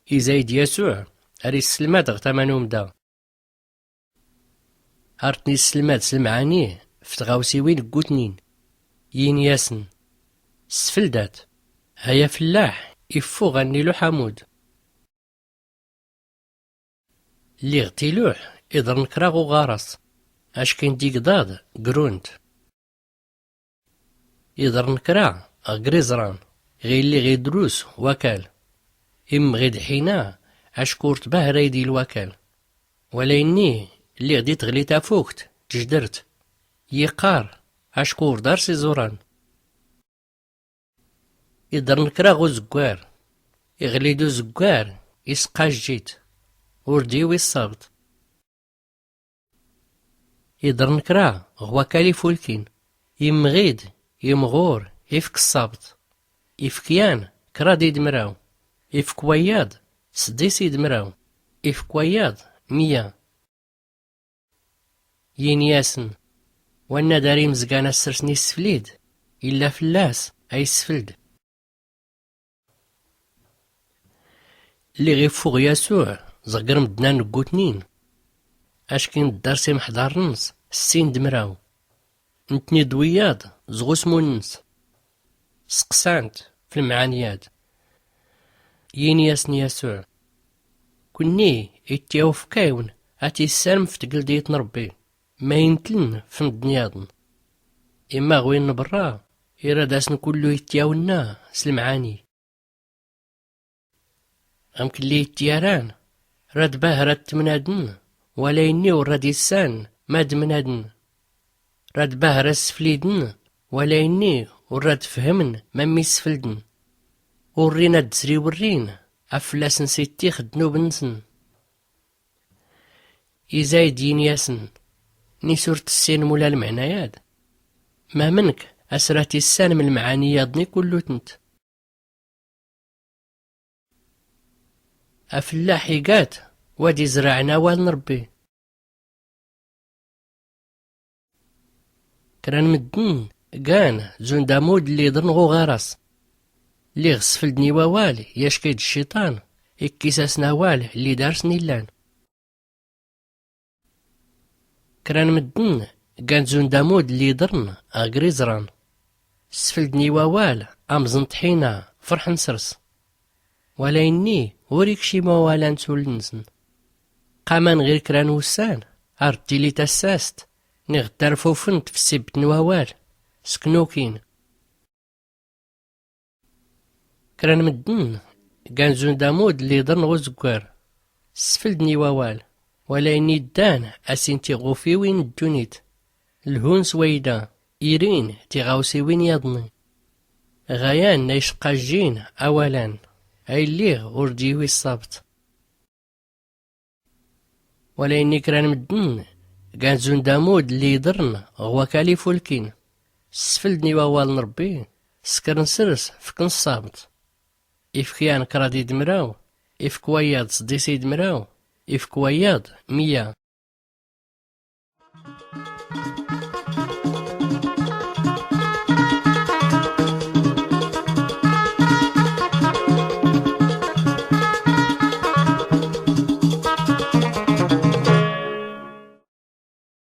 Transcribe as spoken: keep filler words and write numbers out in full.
Izayd yasuɛ ar isslmad ɣ tama n umda, ar tn isslmad s lmɛani f tɣawsiwin ggutnin, yini-asn: Sfldat. Aya fllaḥ iffuɣ a nn iluḥ amud. Lliɣ tiluḥ iḍrn kra ɣ uɣaras, ackin d igḍaḍ grunt. Iḍrn kra ɣ griẓran, ɣilli ɣ idrus wakal, immɣi-d ḥina acku ur tbahra idi lwakal. Wala inni lliɣ di tɣli tafukt tjdrt, yiqqar acku ur ḍars iẓuran. Iḍrn kra ɣ uzggwar, iɣli-d uzggwar isqajj-it, ur d-iwi ṣṣabt. Iḍrn kra ɣ wakal ifulkin, immɣi-d imɣur ifk ṣṣabt. Ifk yan kra d id mraw, ifk wayaḍ sḍis id mraw, ifk wayaḍ mya. Yini-asn: Wanna dar imzgan a ssrsn isflid, illa fllas a isfld. Lliɣ iffuɣ yasuɛ ẓ ɣ grmdn a nn ggutnin, ackin d ḍars imḥḍarn-ns ssin d mraw, ntni d wiyaḍ ẓ ɣ usmun-ns. Sqsan-t f lmɛani-ad. Yini-asn yasuɛ: Kunni ittyaw fkawn a tissanm f tgldit n rbbi, ma intln f mddn yaḍn. Imma ɣ win n brra irad-asn kullu ittyawnna s lmɛani. Amk lli ittyaran rad bahra ttmnadn, wala inni ur rad issan mad mnadn. Rad bahra ssflidn, wala inni ur rad fhmn mammi ssfldn. Ur rin ad dsriwrin a fllasn sittix ddnub-nsn. Izayd yini-asn: Nis ur tssinem ula lmɛna-yad? Mamnk as rat issanm lmɛani yaḍni kullutnt? Afllaḥ igat wad izraɛn awal n rbbi. Kra n mddn gan zund amud lli iḍrn ɣ uɣaras. Lliɣ sfldn i wawal yack-id cciṭan ikkis-asn awal lli darsn illan. Kra n mddn gan zund amud lli iḍrn ɣ griẓran. Sfldn i wawal amẓn tḥina frḥn srs. Wala inni ur ikcim wawal-an s ull-nsn. Qaman ɣir kra n wussan ar d-tili tassast niɣ ttarfufnt f ssibt n wawal, sknukin. Kra n mddn gan zund amud lli iḍrn ɣ uzggwar. Sfldn i wawal, wala inni ddan a sin tiɣufiwin n ddunit, lhun s wayda, irin tiɣawsiwin yaḍni. Ɣayan a icqajjin awal-an, ay lliɣ ur d-yiwi ṣṣabt. Wala inni kra n mddn gan zund amud lli iḍrn ɣ wakal ifulkin. Sfldn i wawal n rbbi, skrn srs fkn ṣṣabt. Ifk yan kraḍ id mraw, ifk wayaḍ sḍis id mraw, ifk wayaḍ mya.